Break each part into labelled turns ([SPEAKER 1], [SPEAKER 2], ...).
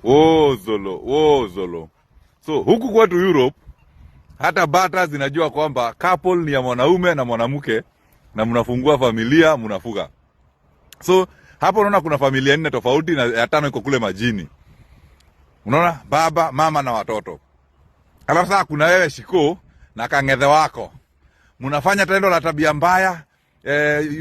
[SPEAKER 1] Wozolo, wozolo. So huku kwetu Europe hata bata zinajua kwamba couple ni ya mwanaume na mwanamke na mnafungua familia, mnafuga. So hapo unaona kuna familia nne tofauti na ya tano iko kule majini. Unaona baba, mama na watoto. Alafu sasa kuna wewe Shiko na kang'ethe wako. Mnafanya tendo la tabia mbaya,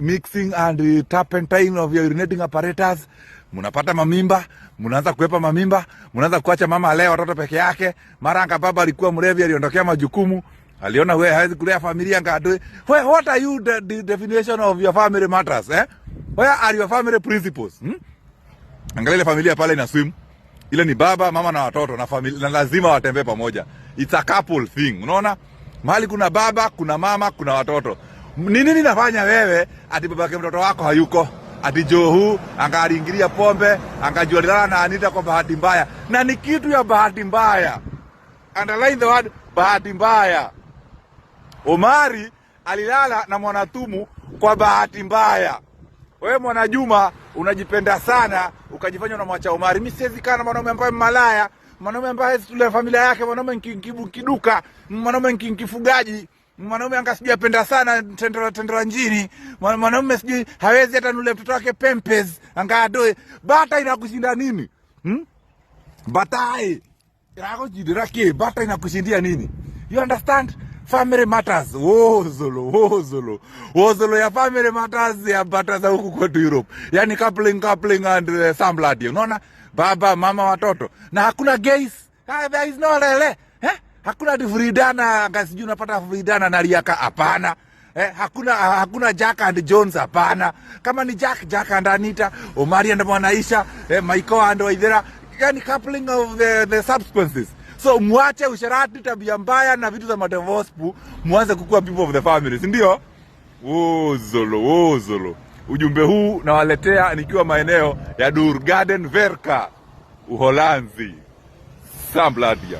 [SPEAKER 1] mixing and turpentine of your urinating apparatus. Mnapata mamimba, mnaanza kuepa mamimba, mnaanza kuacha mama alee watoto peke yake. Mara anga baba alikuwa mlevi, aliondokea majukumu, aliona wewe hawezi kulea familia ngadwe. What are you the definition of your family matters, eh? Where are your family principles? Hmm? Angalia ile familia pale ina swim. Ile ni baba, mama na watoto na familia, na lazima watembee pamoja. It's a couple thing. Unaona? Mahali kuna baba, kuna mama, kuna watoto. Ni nini nafanya wewe ati babake mtoto wako hayuko? Ati Johu angaliingilia pombe, angajua alilala na Anita kwa bahati mbaya. Na ni kitu ya bahati mbaya. Underline the word bahati mbaya. Omari alilala na Mwanatumu kwa bahati mbaya. Wewe Mwanajuma unajipenda sana, ukajifanya unamwacha Omari. Mimi siwezi kaa na mwanaume ambaye malaya, mwanaume ambaye hawezi tulea familia yake, mwanaume nkiduka, mwanaume nkifugaji, mwanaume anga sijui apenda sana tendera tendera njini, mwanaume sijui hawezi hata nule mtoto wake Pampers, anga adoe. Bata inakushinda nini? Hmm? Batai inakushindia ki? Bata inakushindia nini? You understand? Family matters. Wozolo, wozolo. Wozolo ya family matters ya bata za huku kwetu Europe. Yani coupling, coupling and samladi. Unaona? Baba, mama, watoto. Na hakuna gays. Ah, there is no lele. Eh? Hakuna ati Fridana, anga sijui unapata Fridana na Riaka, hapana. Hakuna Jack and Jones, hapana. Kama ni Jack, Jack and Anita, Omari and Mwanaisha, Maiko and Waithera. Yani coupling of the subsequences. So mwache usherati, tabia mbaya na vitu za madivorce, muanze kukua people of the family, si ndio? Wozolo, wozolo. Ujumbe huu nawaletea nikiwa maeneo ya Djurgården Verka, Uholanzi. Sambladia.